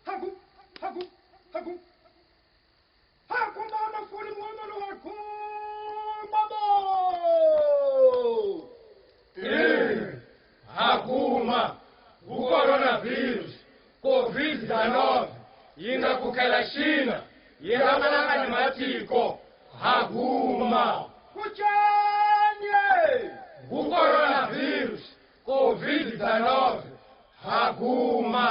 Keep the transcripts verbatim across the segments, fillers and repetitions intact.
Haku, haku, haku. Haku mama fuli mwana lo haku mama. Eh, hakuma, gu coronavirus, covid dezenove, yinga kukela China, yinga malanga ni matiko, hakuma. Kucanye? Gu coronavirus, covid dezenove, hakuma.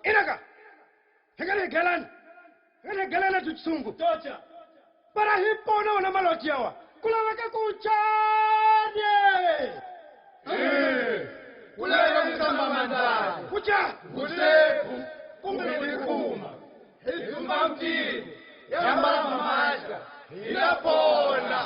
Inaka, hengele gelani, hengele gelani tu tisungu. Tocha. Para hipona wana maloti yawa, kulaveka kucanye? Eh, kulaveka kusamba manzali. Kucha? Kuseku, kumbe likuma. Hisumba mutini, yamba mamaja, ila pona.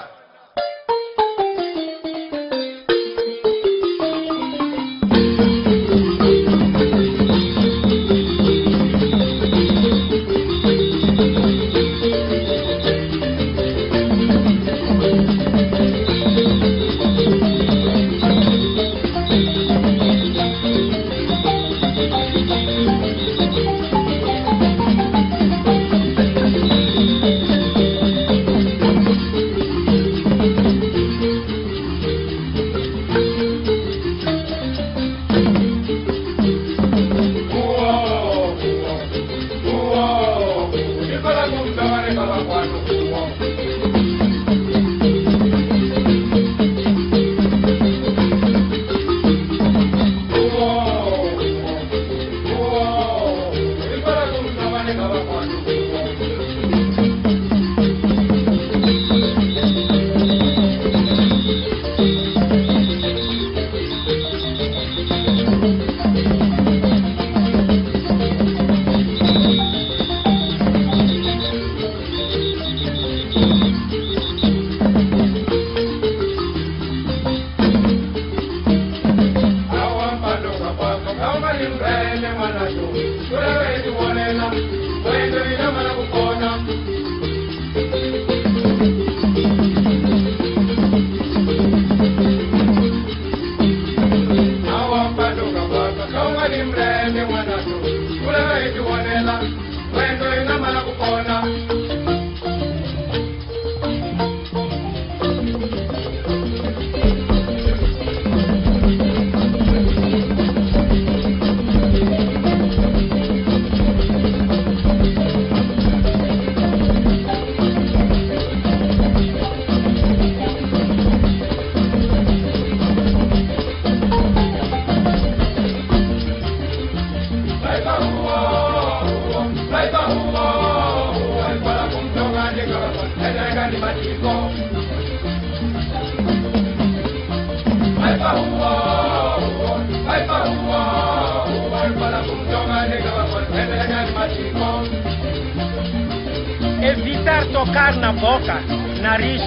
Evitar tocar na boca, nariz,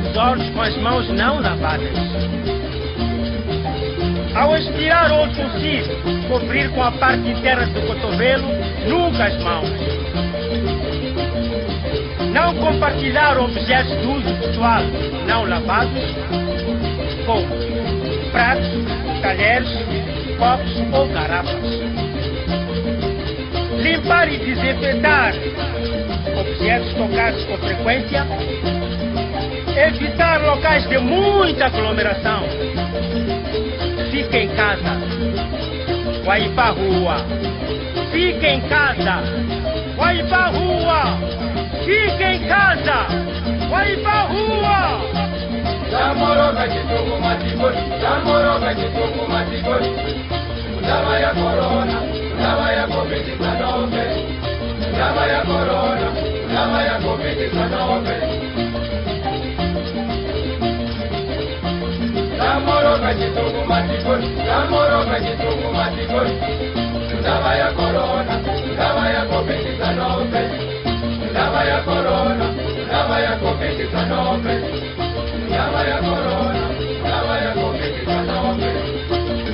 os olhos com as mãos não lavadas. Ao expirar ou tossir, cobrir com a parte interna do cotovelo, nunca as mãos. Não compartilhar objetos de uso pessoal não lavados, como pratos, talheres, copos ou garrafas. Limpar e desinfetar objetos tocados com frequência. Evitar locais de muita aglomeração. Fique em casa. Wai pa rua. Fique em casa. Wai pa rua. Fique em casa. Wai pa rua. Zamoroka chituku matigoli, zamoroka chituku matigoli. Ndaba ya corona, ndaba ya covid dix-neuf. Ndaba ya corona, ndaba ya covid dix-neuf. Zamoroka chituku matigoli, zamoroka chituku matigoli. Ndaba ya corona, ndaba ya covid dix-neuf. Ndaba ya corona, ndaba ya covid dix-neuf. Ndaba ya corona, ndaba ya covid dix-neuf.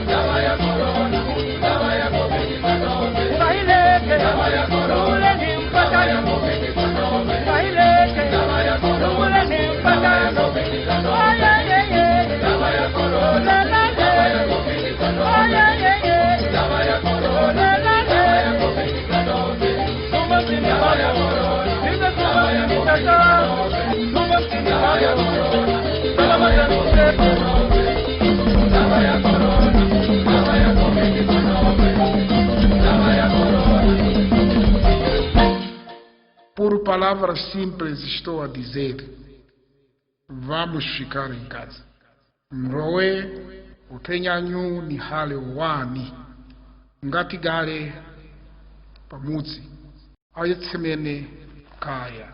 Ndaba ya corona, ndaba ya covid dix-neuf. Ndaba ya corona, ndaba ya covid dix-neuf. Ndaba ya corona, ndaba ya covid dix-neuf. Ndaba ya corona, ndaba ya covid dix-neuf. Ndaba ya corona, ndaba ya covid dix-neuf. Por palavras simples estou a dizer, vamos ficar em casa. Nrowe utenya nyu ni hale wani, ngati gale pamutsi, aye tsemene kaya.